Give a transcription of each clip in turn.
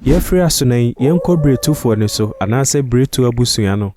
Yɛafiri Asona yi, yɛnkɔ Biretufoɔ no so, anaasɛ Biretu abusua no.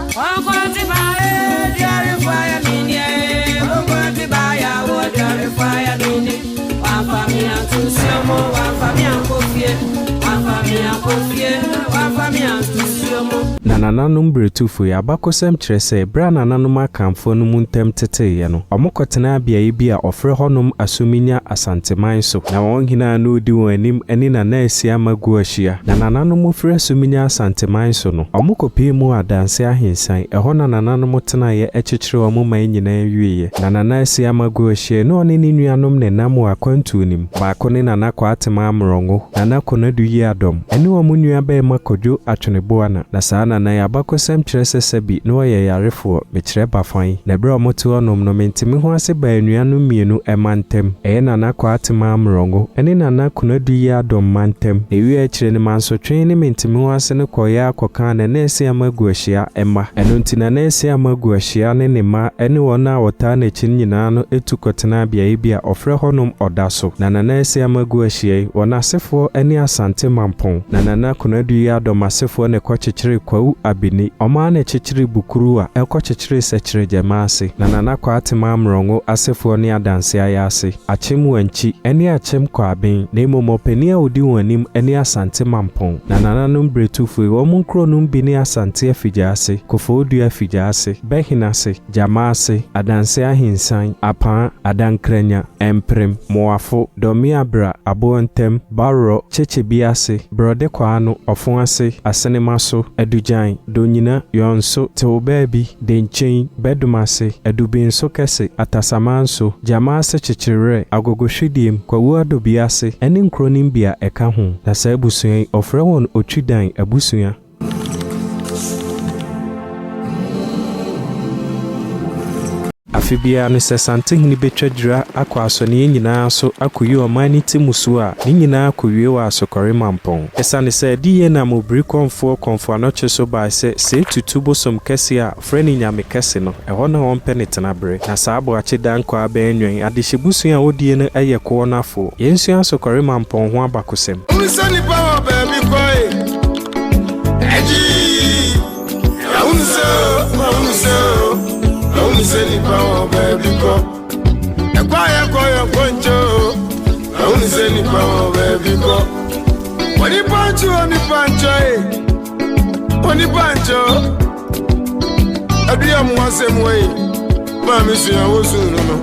Na nananom Biretufo yi abakɔsɛm kyerɛ sɛ berɛ a nananom Akanfoɔ no mu ntam teteeɛ no, wɔkɔtenaa beaeɛ bi a wɔfrɛ hɔnom Asominya Asanteman so. Na wɔn hene a na ɔdi wɔn anim ne Nana Asiamah Guahyia. Na nananom firi Asominya Asanteman so no, wɔkɔpuee mu wɔ Adanse Ahensan. Ɛhɔ na nananom tenaeɛ kyekyeree wɔn man nyinaa wieeɛ. Na Nana Asiamah Guahyia ne ɔne ne nuanom nenam wɔ akwantuo no mu. Baako ne Nana Kwaatemaa Amorɔngo, Nana Konadu Yiadom, ne wɔn nuabarima Kwadwo Atweneboana. Na saa Nana yi abakɔsɛm kyerɛ sɛ sɛbi na ɔyɛ yarefoɔ, mekyerɛ Bafan. Na berɛ a wɔte hɔnom no, mente-me-ho-ase baa anuanom mmienu mma ntam. Ɛyɛ Nana Kwaatemaa Amorɔngo ne Nana Konadu Yiadom mma ntam. Na ɛwiee akyire no, mansotwe ne mente-me-ho-ase no kɔeɛ ara kɔkaa Nana Asiamah Aguahyia mma. Ɛno nti Nana Asiamah Aguahyia ne ne mma ne wɔn a wɔtaa n'akyi no nyinaa no tu kɔtenaa beaeɛ bi a wɔfrɛ hɔnom Ɔda so. Na Nana Asiamah Aguahyia yi, wɔn asefoɔ ne Asante Mampong. Na Nana Konadu Yiadom asefoɔ na ɛkɔkyekyeree Kwawu Abeni. Wɔn ara na ɛkyekyeree Bukuruwa, ɛkɔkyekyeree Sɛkyerɛ Gyama ase. Na Nana Kwaatemaa Mmorɔngo asefoɔ ne Adanse Ayaase, Akyem Wankyi, ne Akyem Kwaben. Na mmom ɔpanin a ɔdi wɔn anim ne Asante Mampong. Na nananom Bretufo yi, wɔn nkuro nom bi ne Asante Afigyaase, Kofoɔdua Afigyaase, Bɛhenase, Gyamaase, Adanse Ahensan, Apaa, Adankranya, Mprem, Moafo, Dɔmeabra, Aboɔntɛm, Baworɔ, Kyekyebiase, Borɔde Kwaano, Ɔfoase, Asenemaso, Adugyan, Donyina, Yɔnso, Tewbaabi, Denkyen, Bɛdomase, Adubinso Kɛse, Atasamanso, Gyamaase Kyekyerewerɛ, Agogohwediem, Kwawu Adobiase, ne nkuro no bi a ɛka ho. Na saa abusua yi, wɔfrɛ wɔn Otwidan abusua. Afe biara no, sɛ Santehene betwa dwira akɔ asɔneɛ nyinaa so akoyi ɔman no ti mmusuo a, ne nyinaa kowie wɔ Asokɔre Mampɔn. Esiane sɛ adiyie nam Obiri Kɔmfoɔ Kɔmfo Anɔkye so bae sɛ sɛ etutu bosom kɛse a wɔfrɛ no Nyame Kɛse no, ɛhɔ na wɔmpɛ ne tenaberɛ. Na saa Aboakye Dankwaa Bɛanwan adehye busua a wodie no yɛ koɔ no afoɔ. Yɛnsua Asokɔre Mampɔn ho abakosɛm. Hunu sɛ nipa wɔ baabi kɔ e, agyi. Ahunu sɛ o, ahunu sɛ o, ahunu sɛ nipa wɔ baabi kɔ. Ɛkɔ a yɛkɔ yɛkɔ nkyɛ o, ahunu sɛ nipa wɔ baabi kɔ. Onipa nkyɛ onipa nkyɛ e, onipa nkyɛ o. Aduya mu asɛm wɔ yi, maame sua wosu no no.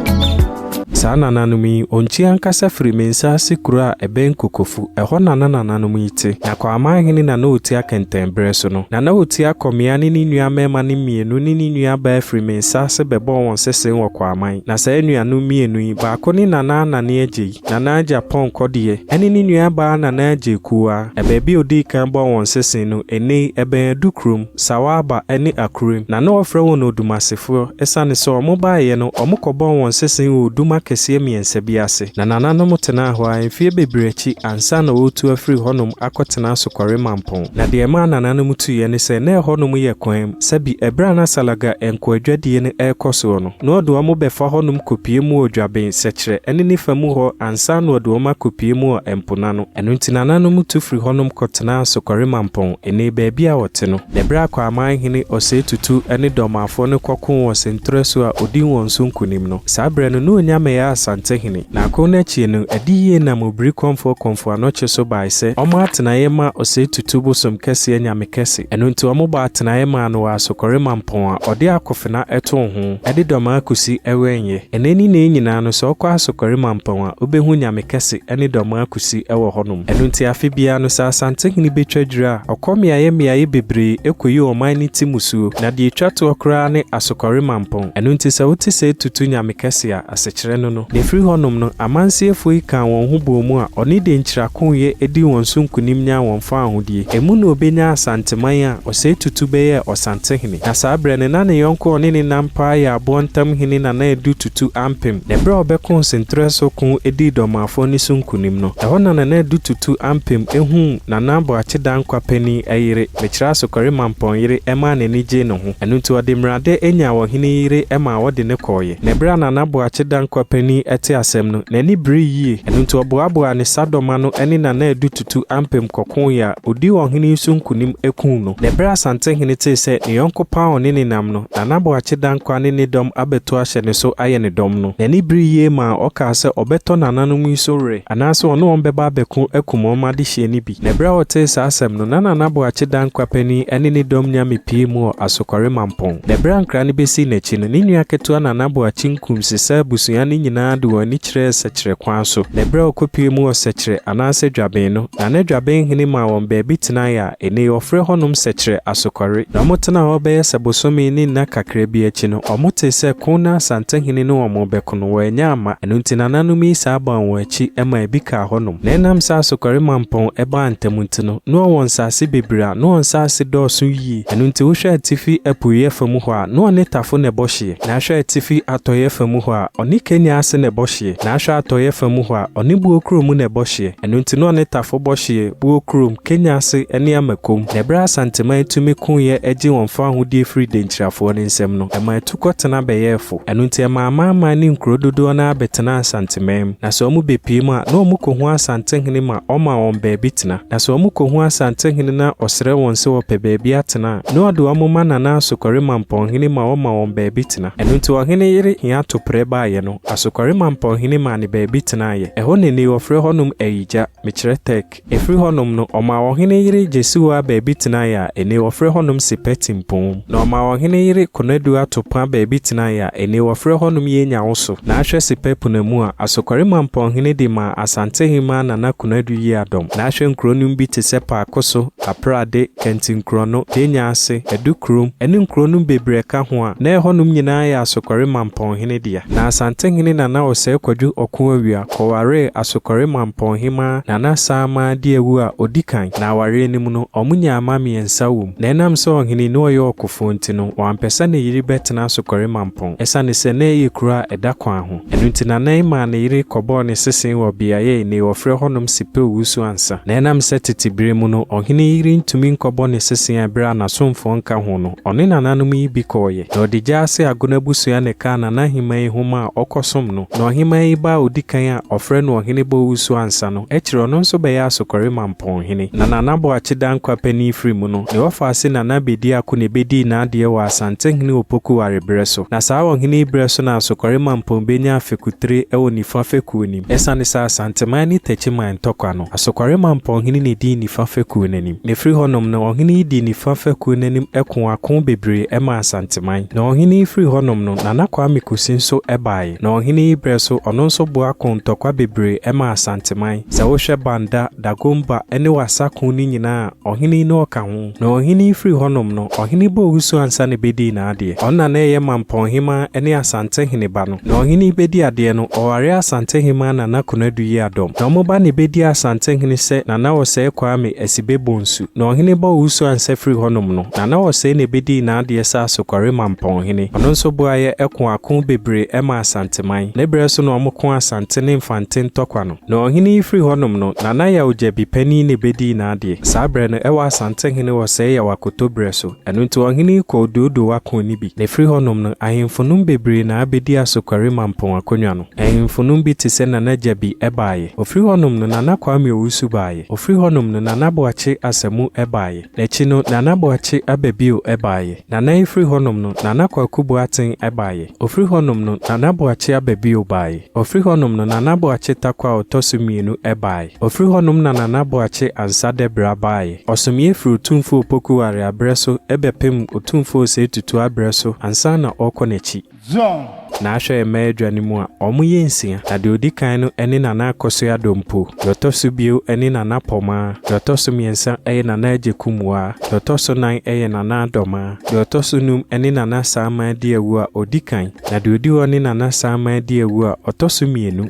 Saa nananom yi, Onkyi ankasa firi Mensah ase kuro a ɛbɛn Kokofu, ɛhɔ na na nananom yi te. Na Kwaaman hene na na ɔti akɛntɛn berɛ so no. Na na ɔti Akɔmea ne ne nua mmarima no mmienu ne ne nua baa firi Mensah ase bɛbɔɔ wɔn sese wɔ Kwaaman. Na saa anuanom mmienu yi, baako ne Nana Anane Agyei, Nana Agya Pɔnkɔ deɛ, ɛne ne nua baa Nana Agyei Kuwaa. Na baabi a ɔdii kan bɔɔ wɔn sese no, ɛnnɛ yi, ɛbɛn Adukurom. Sawaaba ne Akurem, na na wɔfrɛ wɔn Odumasefoɔ ɛsiane sɛ wɔbaeɛ no, wɔkɔbɔɔ wɔn sese wɔ odum akɛseɛ mmiɛnsa bi ase. Na nananom tenaa hɔ ara mfeɛ bebree akyi ansa na wɔretu afiri hɔnom akɔtena Asokɔre Mampɔn. Na deɛ ɛmaa nananom tuiɛ ne sɛ na ɛhɔnom yɛ kwan mu, sɛbi ɛberɛ a na Salaga nkoadwadie no rekɔ soɔ no, na wɔde wɔn bɛfa hɔnom kɔpue mu wɔ Dwaben, Sɛkyerɛ ne ne fa mu hɔ ansa na wɔde wɔn akɔpue mu wɔ Mponano. Ɛno nti nananom tu firi hɔnom kɔtenaa Asokɔre Mampɔn, ɛnnɛ baabi a wɔte no. Na ɛberɛ a Kwaaman hene Osei Tutu ne Dɔmaafoɔ no kɔkoo wɔ Sentorɛso a ɔdii wɔn so nkonim no, saa berɛ no na ɔnya mmɛyɛɛ Asantehene. Na ako no akyie no, adiyie nam Obiri Kɔmfoɔ Kɔmfo Anɔkye so bae sɛ wɔmmɔ atenaeɛ mma Osei Tutu bosom kɛseɛ Nyame Kɛse. Ɛno nti wɔbɔɔ atenaeɛ maa no wɔ Asokɔre Mampɔn a ɔde akofena too ho de Dɔmaa Kusi wɛnyɛ. Ɛnnɛ ne nnɛ yi nyinaa no sɛ wokɔ Asokɔre Mampɔn a wobɛhu Nyame Kɛse ne Dɔmaa Kusi wɔ hɔnom. Ɛno nti afe biara no sɛ Asantehene bɛtwa dwira a, ɔkɔ mmeaeɛ mmeaeɛ bebree kɔyi ɔman no ti mmusuo, na deɛ ɛtwa toɔ koraa ne Asokɔre Mampɔn. Ɛno nti sɛ wote sɛ Tutu Nyame Kɛse a, asekyerɛ no no. Na ɛfiri hɔnom no, amanseɛfoɔ yi kaa wɔn ho bɔɔ mu a ɔne Denkyira koeɛ dii wɔn so nkonim nyaa wɔn faahodie. Emu na ɔbɛnyaa Asanteman a Osei Tutu bɛyɛɛ Ɔsantehene. Na saa berɛ no na ne yɔnko a ɔne no nam paa yɛ Aboɔ Ntam Hene Nana Adu Tutu Ampem. Na ɛberɛ a ɔbɛkoo Nsenterɛ so ko dii Dɔmaafoɔ no so nkonim no, ɛhɔ na Nana Adu Tutu Ampem huu Nana Aboakye Dankwa panin yere, Mekyerɛ Asokɔre Mampɔn yere maa n'ani gyee ne ho. Ɛno nti ɔde mmuradɛ nyaa ɔhene yere maa wɔde no kɔeɛ. Na ɛberɛ a Nana Boakye Dankwa panin. panin tee asɛm no, n'ani beree yie. Ɛno nti ɔboaboaa ne sadɔm ano ne Nana Adu Tutu Ampem kɔkoeɛ a ɔdii ɔhene yi so nkonim kuu no. Na ɛberɛ a Asantehene tee sɛ ne yɔnko pa a ɔne no nam no, Nana Boakye Dankwah ne ne dɔm abɛto ahyɛ ne so ayɛ ne dɔm no, n'ani beree yie maa ɔkaa sɛ ɔbɛtɔ nananom yi so werɛ anaasɛ ɔne wɔn bɛba abɛko akum wɔn adehyeɛ no bi. Na ɛberɛ a ɔtee saa asɛm no, na Nana Boakye Dankwah panin ne ne dɔm nya mepue mu wɔ Asokɔre Mampɔn. Na ɛberɛ a nkra no bɛsii n'akyi no, ne nua ketewa Nana Boakye Nkum sesaa abusua no nyinaa de wɔn ani kyerɛɛ Sɛkyerɛ kwan so. Na ɛberɛ a ɔkɔpuee mu wɔ Sɛkyerɛ anaasɛ Dwaben no, Nana Dwaben hene maa wɔn baabi tenaeɛ a ɛnnɛ yi wɔfrɛ hɔnom Sɛkyerɛ Asokɔre. Na wɔtenaa hɔ bɛyɛ sɛ bosome ne nna kakra bi akyi no, wɔtee sɛ ko no Asantehene ne wɔn rebɛko no, wɔannya amma. Ɛno nti nananom yi saa baa wɔn akyi maa ebi kaa hɔnom. Na ɛnam sɛ Asokɔre Mampɔn baa ntɛm nti no, na wɔwɔ nsase bebree a na wɔn nsase dɔɔso yie. Ɛno nti wohwɛ atifi apueeɛ fa mu hɔ a, na ɔne Tafo na ɛbɔ hyeɛ. Na ahwɛ atifi atɔeɛ fa mu hɔ a, ɔne Kenya ase na ɛbɔ hyeɛ. Na ahwɛ atɔeɛ fa mu hɔ a, ɔne Buo kuro mu na ɛbɔ hyeɛ. Ɛno nti na ɔne Tafo bɔ hyeɛ, Buo kurom, Kenya ase ne Amakom. Na ɛberɛ a Asanteman tumi koeɛ gyee wɔn fawohodie firii Denkyirafoɔ no nsam no, ɛmaa atukɔtena bɛyɛɛ fo. Ɛno nti ɛmaa amanaman ne nkuro dodoɔ no ara bɛtenaa Asanteman mu. Na sɛ wɔbɛpue mu a, na wɔkɔhu Asantehene ma ɔma wɔn baabi tena. Na sɛ wɔkɔhu Asantehene na ɔsrɛ wɔn sɛ wɔpɛ baabi atena a, na ɔde wɔn ma Nana Asokɔre Mampɔnhene ma ɔma wɔn baabi tena. Ɛno nti ɔhene yere Hia Toprɛ baeɛ no, Asokɔre Mampɔnhene maa no baabi tenaeɛ. Ɛhɔ na nnɛ yi wɔfrɛ hɔnom Ayigya, mekyerɛ Turk. Ɛfiri hɔnom no, ɔmaa ɔhene yere Gyesiwa baabi tenaeɛ a nnɛ yi wɔfrɛ hɔnom Sepɛ Timpong. Na ɔmaa ɔhene yere Konadu Atopã baabi tenaeɛ a nnɛ yi wɔfrɛ hɔnom Yenyawoso. Na ahwɛ Sepɛ Punamu a, Asokɔre Mampɔnhene de maa Asantehemaa Nana Konadu Yiadɔm. Na ahwɛ nkuro nom bi te sɛ Paakoso, Aprade, Kɛntinkurɔno, Denya Ase, Adukurom, ne nkuro nom bebree ɛka ho a, na ɛhɔnom nyinaa yɛ Asokɔre Mampɔnhene dea. Na Asantehene Nana Osei Kwadwo Ɔko Awia kɔwaree Asokɔre Mampɔnhemaa Nana Saamaa Diawu a ɔdi kan. Na awareɛ no mu no, wɔnyaa mma mmiɛnsa wɔ mu. Na ɛnam sɛ ɔhene no ɔyɛ ɔkofoɔ nti no, wampɛ sɛ ne yere bɛtena Asokɔre Mampɔn, ɛsiane sɛ na ɛyɛ kuro a ɛda kwan ho. Ɛno nti Nanai maa ne yere kɔbɔɔ ne sese wɔ beaeɛ a nnɛ wɔfrɛ hɔnom Sepeu Wusu Ansa. Na ɛnam sɛ tete berɛ mu no, ɔhene yere ntumi nkɔbɔ ne sese a berɛ a n'asomfoɔ nka ho no, ɔne nananom yi bi kɔeɛ. Na ɔde gyaa ase Agono abusua na ɛkaa Nana Hemaa yi ho maa ɔkɔsom no. Na ɔhemaa yi ba a ɔdi kan a wɔfrɛ no Ɔhene Bowusu Ansa no, akyire ɔno nso bɛyɛɛ Asokɔre Mampɔnhene. Na Nana Boakye Dankwa panin firi mu no, ne wɔfaase Nana Bediako na ɛbɛdii n'adeɛ wɔ Asantehene Opoku Ware berɛ so. Na saa ɔhene yi berɛ so na Asokɔre Mampɔn bɛnyaa fekutire wɔ Nifa fekuo no mu. Ɛsiane sɛ Asanteman ne Takyiman ntɔkwa no, Asokɔre Mampɔnhene na ɛdii Nifa fekuo no anim. Na ɛfiri hɔnom no, ɔhene yi dii Nifa fekuo no anim koo ako bebree maa Asanteman. Na ɔhene yi firi hɔnom no, Nana Kwame Kusi nso baeɛ. Na ɔhene yi berɛ so, ɔno nso boa koo ntɔkwa bebree maa Asanteman. Sɛ wohwɛ Banda, Dagomba ne Wassa ko no nyinaa a, ɔhene yi na ɔka ho. Na ɔhene yi firi hɔnom no, ɔhene Bowusu ansa na ɛbɛdii n'adeɛ. Ɔno na na ɛyɛ Mampɔnhemaa ne Asanteheene ba no. Na ɔhene yi bɛdi adeɛ no, ɔwaree Asantehemaa Nana Konadu Yiadom. Na wɔn ba na ɛbɛdii Asantehene sɛ Nana Osei Kwame Asibe Bonsu. Na ɔhene Bowusu ansa firi hɔnom no, Nana Osei na ɛbɛdii n'adeɛ sɛ Asokware Mampɔnhene. Ɔno nso boaeɛ ko ako bebree maa Asanteman. Ne berɛ so na wɔko Asante ne Mfante ntɔkwa no. Na ɔhene yi firi hɔnom no, Nana Yaw Gyabi panin na ɛbɛdii n'adeɛ. Saa berɛ no, ɛwɔ Asantehene Osei Yaw Akoto berɛ so. Ɛno nti ɔhene yi kɔɔ Dodowa ko no bi. Na ɛfiri hɔnom no, ahemfo nom bebree na abɛdi Asokwari Mampɔn akonnwa no. Ahemfo nom bi te sɛ Nana Gyabi baeɛ. Ɔfiri hɔnom no, Nana Kwame Owusu baeɛ. Ɔfiri hɔnom no, Nana Boakye Asamu baeɛ. N'akyi no, Nana Boakye Ababio baeɛ. Nana yi firi hɔnom no, Nana Kwaku Boateng baeɛ. Ɔfiri hɔnom no, Nana Boakye Ababio baeɛ. Ɔfiri hɔnom no, Nana Boakye Takwa a ɔtɔ so mmienu baeɛ. Ɔfiri hɔnom na Nana Boakye Ansah Dɛbra baeɛ. Ɔsomeeɛ firi Otumfoɔ Opoku Ware aberɛ so bɛpem Otumfoɔ Osei Tutu aberɛ so ansa na ɔrekɔ n'akyi. Zone. Na ahwɛ mmaa adwa no mu a, wɔyɛ nsia. Na deɛ ɔdi kan no ne Nana Akosua Dompo, deɛ ɔtɔ so bio ne Nana Pɔmaa, deɛ ɔtɔ so mmiɛnsa yɛ Nana Agyekumwaa, deɛ ɔtɔ so nan yɛ Nana Adɔmaa, deɛ ɔtɔ so num ne Nana Saamaa Diawu a ɔdi kan, na deɛ ɔdi hɔ ne Nana Saamaa Diawu a ɔtɔ so mmienu.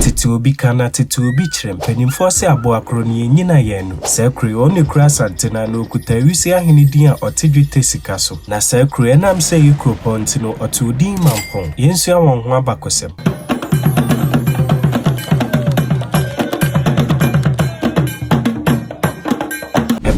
Tete obi ka na tete obi kyerɛ. Mpanimfoɔ se aboa koro no yɛnnyina yɛn no. Saa kuro yi, ɔno na ɛkura Asante no ano, ɔkuta Awisi ahene din a ɔte dwetɛ sika so. Na saa kuro yi, ɛnam sɛ ɛyɛ kuropɔn nti no, ɔtoo din Mampɔn. Yɛnsua wɔn ho abakɔsɛm.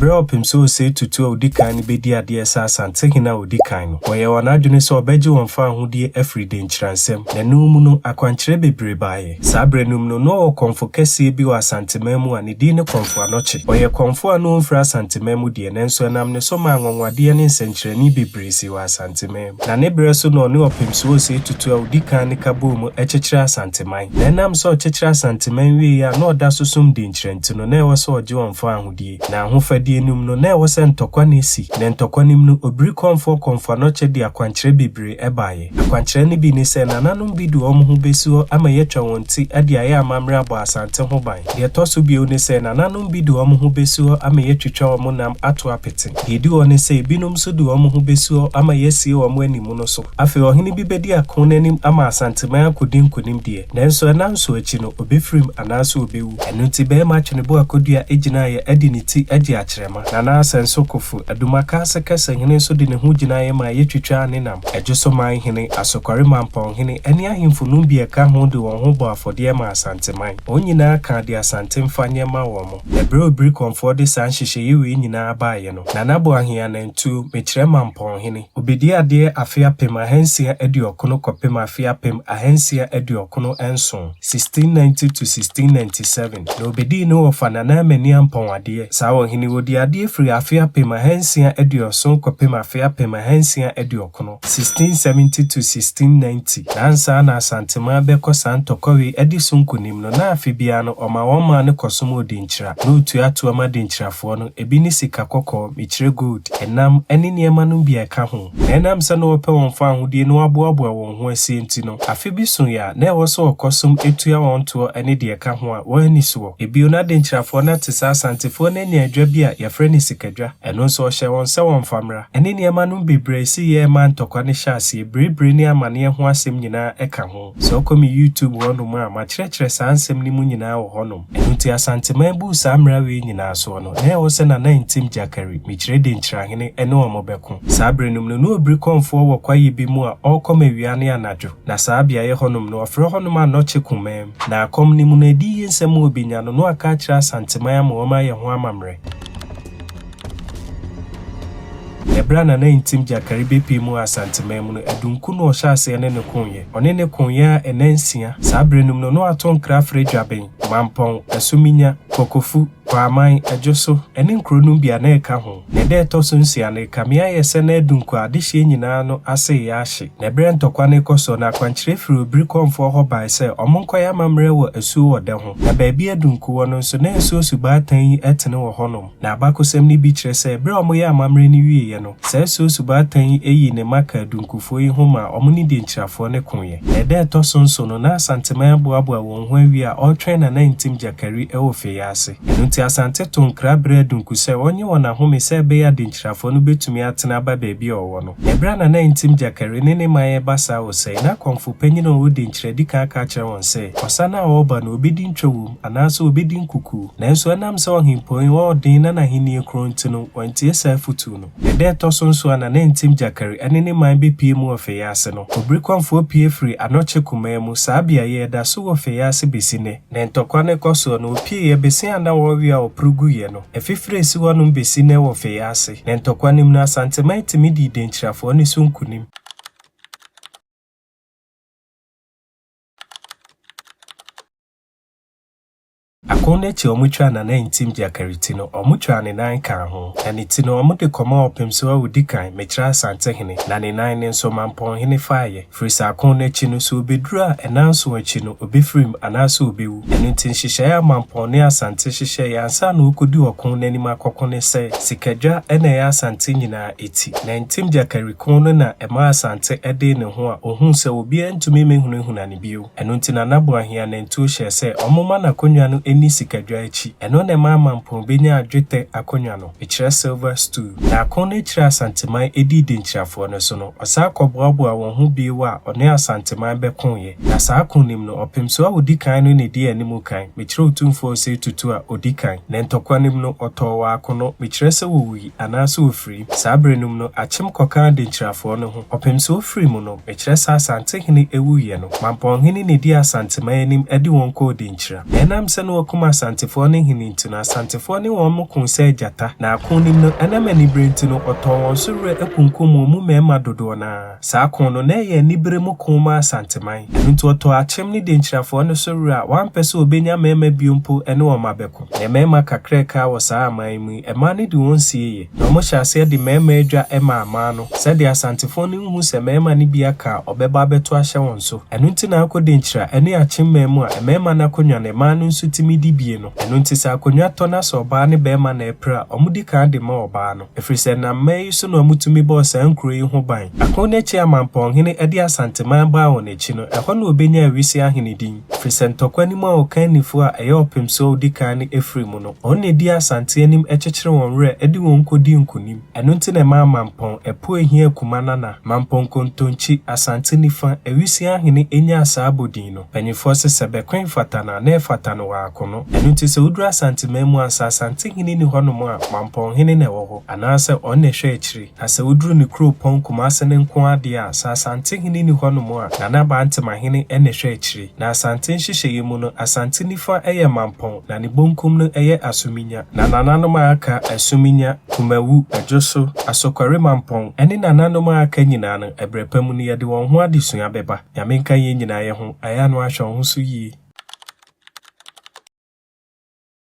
Ɛberɛ a Ɔpemsoɔ Osei Tutu a ɔdi kan no bɛdii adeɛ sɛ Asantehene a ɔdi kan no, wɔyɛɛ wɔn adwene sɛ wɔbɛgye wɔn fawohodie afiri Denkyira nsam. Na ɛno mu no, akwankyerɛ bebree baeɛ. Saa berɛ no mu no, na ɔwɔ kɔmfo kɛseɛ bi wɔ Asanteman mu a ne din ne Kɔmfo Anɔkye. Ɔyɛ kɔmfo a na ɔmfiri Asanteman mu deɛ, nanso ɛnam ne so maa anwanwadeɛ ne nsɛnkyerɛnne bebree sii wɔ Asanteman mu. Na ne berɛ so na ɔne Ɔpemsoɔ Osei Tutu a ɔdi kan no ka bɔɔ mu kyekyeree Asanteman. Na ɛnam sɛ ɔkyekyeree Asanteman wieeɛ a na ɔda so som Denkyira nti no, na ɛwɔ sɛ ɔgye wɔn fawohodie. Na ahofadie no mu no, na ɛwɔ sɛ ntɔkwa na ɛsi. Na ntɔkwa no mu no, Obiri Kɔmfoɔ Kɔmfo Anɔkye de akwankyerɛ bebree baeɛ. Akwankyerɛ no bi ne sɛ, nananom bi de wɔn ho bɛsi hɔ ama yɛatwa wɔn ti de ayɛ amammerɛ abɔ Asante ho ban. Deɛ ɛtɔ so bio ne sɛ, nananom bi de wɔn ho bɛsi hɔ ama yɛatwitwa wɔn nam ato apete. Deɛ ɛdi hɔ ne sɛ, ebinom nso de wɔn ho bɛsi hɔ ama yɛasie wɔn animono so. Afei ɔhene bi bɛdi ako no anim ama Asanteman akɔdi nkonim deɛ, nanso ɛnna nson akyi no, ɔbɛfirim anaasɛ ɔbɛwu. Ɛno nti, barima Tweneboa Kodua gyinaeɛ de ne ti gye akyerɛma. Nana Asɛnso Kofo, Adumakase Kɛsehene nso de ne ho gyinaeɛ maa yɛtwitwaa ne nam. Adwosoman hene, Asokware Mampɔnhene ne ahemfo nom bi a ɛka ho de wɔn ho bɔɔ afɔdeɛ maa Asanteman. Wɔn nyinaa kaa deɛ Asante mfa nyɛ mma wɔn. Na berɛ a Obirikɔmfoɔ de saa nhyehyɛeɛ wei nyinaa baeɛ no, Nana Boahen Anantuo, mekyerɛ Mampɔnhene, ɔbɛdii adeɛ afe 1690 kɔpem afe 1697, 1690 to 1697, na ɔbɛdii ne wɔfa Nana Amani Ampɔn adeɛ. Saa ɔhene yi, ɔdii adeɛ firii afe 1670 kɔpem afe 1690, 1670 to 1690, na ansa na Asanteman bɛkɔ saa ntɔkwa wei adi so nkonim no, na afe biara no, ɔma wɔn maa no kɔsom Odinkyira, na ɔtua toɔ ma Denkyirafoɔ no, ebi ne sika kɔkɔɔ, mekyerɛ gold, ɛnam, ne nneɛma nom bi a ɛka ho. Na ɛnam sɛ na wɔpɛ wɔn fawohodie na wɔaboaboa wɔn ho asie nti no, afe bi soeɛ a, na ɛwɔ sɛ wɔkɔsom tua wɔn toɔ ne deɛ ɛka ho a wɔn ani soɔ. Ebio, na Denkyirafoɔ no ate sɛ Asantefoɔ no anya adwa bi a wɔfrɛ no sikadwa. Ɛno nso, ɔhyɛɛ wɔn sɛ wɔmfa mmra. Ɛne nneɛma nom bebree a ɛsiiɛ a ɛmaa ntɔkwa no hyɛɛ aseɛ, biribiri ne amaneɛ ho asɛm nyinaa ka ho. Sɛ wokɔ me YouTube hɔnom a, makyerɛkyerɛ saa nsɛm no mu nyinaa wɔ hɔnom. Ɛno nti Asanteman buu saa mmara wei nyinaa soɔ no, na ɛwɔ sɛ Nana Ntim Gyakari, Mekyerɛ Denkyirahene, ne wɔn bɛko. Saa berɛ no mu no, na Obiri Kɔmfoɔ wɔ kwaeɛ bi mu a ɔrekɔm awia ne anadwo. Na saa beaeɛ hɔnom no, wɔfrɛ hɔnom Anɔkye Kumaam. Na akɔm no mu no, adiyie nsɛm a ɔbɛnya no, na waka akyerɛ Asanteman ama wɔayɛ ho amammerɛ. Ɛberɛ a Nana Ntim Gyakari bɛpue mu wɔ Asanteman mu no, Adunku na ɔhyɛɛ aseɛ ne no koeɛ. Ɔne no koeɛ ara nna nsia. Saa berɛ no mu no, na wato nkra afrɛ Dwaben, Mampɔn, Asuminya, Kokofu, Kwaaman, Adwoso, ne nkuro nom bi a na ɛka ho. Na ɛda a ɛtɔ so nsia no, ɛkame ayɛ sɛ na Adunku adehyeɛ nyinaa no ase reyɛ ahye. Na ɛberɛ a ntɔkwa no rekɔ soɔ no, akwankyerɛ firi Obiri Kɔmfoɔ hɔ baeɛ sɛ wɔnkɔyɛ amammerɛ wɔ asuo Ɔdɛ ho. Na baabi a Adunku wɔ no nso, na asuo Subaatan yi tene wɔ hɔnom. Na abakɔsɛm no bi kyerɛ sɛ bere a wɔyɛɛ amammerɛ no wieeɛ no, saa asuo subaatan yi yii ne mma kaa Dunkufoɔ yi ho maa wɔn ne Denkyirafoɔ no koeɛ. Na ɛda a ɛtɔ so nson no, na Asanteman aboaboa wɔn ho awie a ɔretwɛn Nana Ntim Gyakari wɔ Fei ase. Ɛno nti Asante too nkra brɛɛ Dunku sɛ ɔnnye wɔn ahome sɛ ɛbɛyɛ a Denkyirafoɔ no bɛtumi atene aba baabi a ɔwɔ no. Na ɛberɛ a Nana Ntim Gyakari ne ne man reba saa ɔsɛe, na akɔmfo panyin a ɔwɔ Denkyira di kan aka akyerɛ wɔn sɛ, ɔsa no a ɔreba no, ɔbɛdi ntwa wom, anaasɛ ɔbɛdi nkukuo. Nanso ɛnam sɛ ɔhempɔn yi wɔ ɔden na n'ahennie korɔn nti no, wantie saa afotuo no. Na da a ɛtɔ so nson a Nana Ntim Gyakari ne ne man bɛpue mu wɔ Fei ase no, Obirikɔmfoɔ pue firii Anɔkye kumaa mu, saa beaeɛ yi ɛda so wɔ Fei ase bɛsi nnɛ. Na ntɔkwa no rekɔ soɔ no, ɔpueeɛ bɛsi a na wɔrewe a ɔporo guiɛ no. Afifire a ɛsi hɔnom bɛsi nnɛ wɔ Fei ase. Na ntɔkwa no mu no, Asanteman tumi dii Denkyirafoɔ no so nkonim. Ako no akyi a wɔtwaa Nana Ntim Gyakari ti no, wɔtwaa ne nan kaa ho. Na ne ti no, wɔde kɔmaa Ɔpemsoɔ a ɔdi kan, Mekyerɛ Asantehene, na ne nan no nso, Mampɔnhene faeɛ. Firi sɛ ako no akyi no, sɛ ɔbɛduru a, nnanson akyi no, ɔbɛfirim anaasɛ ɔbɛwu. Ɛno nti, nhyehyɛeɛ a Mampɔn ne Asante hyehyɛeɛ ansa na wɔrekɔdi ɔko no anim akɔko ne sɛ, Sikadwa na ɛyɛ Asante nyinaa ti. Na Ntim Gyakari ko no na ɛmaa Asante dee ne ho a ɔhuu sɛ obiara ntumi mmɛhunahuna no bio. Ɛno nti Nana Boahen Anantuo hyɛɛ sɛ wɔmma n'akonnwa no nni sikadwa akyi. Ɛno na ɛmaa Mampong bɛnyaa dwetɛ akonnwa no, mekyerɛ silver stool. Na ako no akyiri a Asanteman dii Denkyirafoɔ no so no, ɔsan kɔboaboaa wɔn ho bio a ɔne Asanteman bɛkoeɛ. Na saa ko no mu no, Ɔpemsoɔ a ɔdi kan no na ɛdii anim kan, mekyerɛ Otumfoɔ Osei Tutu a ɔdi kan. Na ntɔkwa no mu no, ɔtɔɔ wɔ akono, mekyerɛ sɛ wɔwui anaasɛ wɔfirii. Saa berɛ no mu no, Akyem kɔkaa Denkyirafoɔ no ho. Ɔpemsoɔ firii mu no, Mekyerɛ sɛ Asantehene wuiɛ no, Mampɔnhene na ɛdii Asanteman anim de wɔn kɔɔ Denkyira. Na ɛnam sɛ na wɔakum Asantefoɔ no hene nti no, Asantefoɔ ne wɔn koo sɛ agyata. Na ako no mu no, ɛnam anibere nti no, ɔtɔɔ wɔn so werɛ kunkum wɔn mu mmarima dodoɔ no ara. Saa ko no, na ɛyɛ anibere mu ko ma Asanteman. Ɛno nti ɔtɔɔ Akyem ne Denkyirafoɔ no so werɛ a wampɛ sɛ ɔbɛnya mmarima bio mpo ne wɔn abɛko. Na mmarima kakra a ɛkaa wɔ saa aman yi mu yi, mmaa no de wɔn sieeɛ. Na wɔhyɛɛ aseɛ de mmarima adwa maa mmaa no, sɛdeɛ Asantefoɔ no nhu sɛ mmarima no bi aka a wɔbɛba abɛto ahyɛ wɔn so. Ɛno nti na akɔ Denkyira ne Akyem man mu a mmarima no akonnwa no mmaa no nso tumi di bie no. Ɛno nti sɛ akonnwa tɔ na sɛ ɔbaa ne barima na ɛrepere a, wɔdi kan de ma ɔbaa no. Ɛfiri sɛ ɛnam mmaa yi so na wɔtumi bɔɔ saa nkuro yi ho ban. Ako no akyi a Mampɔnhene de Asanteman baa wɔn akyi no, ɛhɔ na ɔbɛnyaa Wisi ahene din. Ɛfiri sɛ ntɔkwa no mu a ɔkannifoɔ a ɛyɛ ɔpemsoɔ a ɔdi kan no firii mu no, ɔno na ɛdii Asante anim kyekyere wɔn werɛ de wɔn kɔdii nkonim. Ɛno nti na ɛmaa Mampɔn, Apuehia Kuma Nana, Mampɔn Kontonkyi, Asante Nifa, Awisi ahene nyaa saa abɔdin no. Mpanyimfoɔ se sɛ bɛko mfata no a, na ɛfata no wɔ akono. Ɛno nti sɛ woduru Asanteman mu a, sɛ Asantehene nni hɔnom a, Mampɔnhene na ɛwɔ hɔ, anaasɛ ɔno na ɛhwɛ akyire. Na sɛ woduru ne kuropɔn Kumase no nko ara deɛ a, sɛ Asantehene nni hɔnom a, Nana Bantemahene na ɛhwɛ akyire. Na Asante nhyehyɛeɛ mu no, Asante nifa yɛ Mampɔn, na ne bonkum no yɛ Asominya. Na nananom a aka, Asuminya, Kumawu, Adwoso, Asokware Mampɔn, ne nananom a aka nyinaa no, ɛberɛ pa mu no yɛde wɔn ho adesua bɛba. Nyame nka yɛn nyinaa yɛ ho, ayɛ a na wahwɛ wo ho so yie.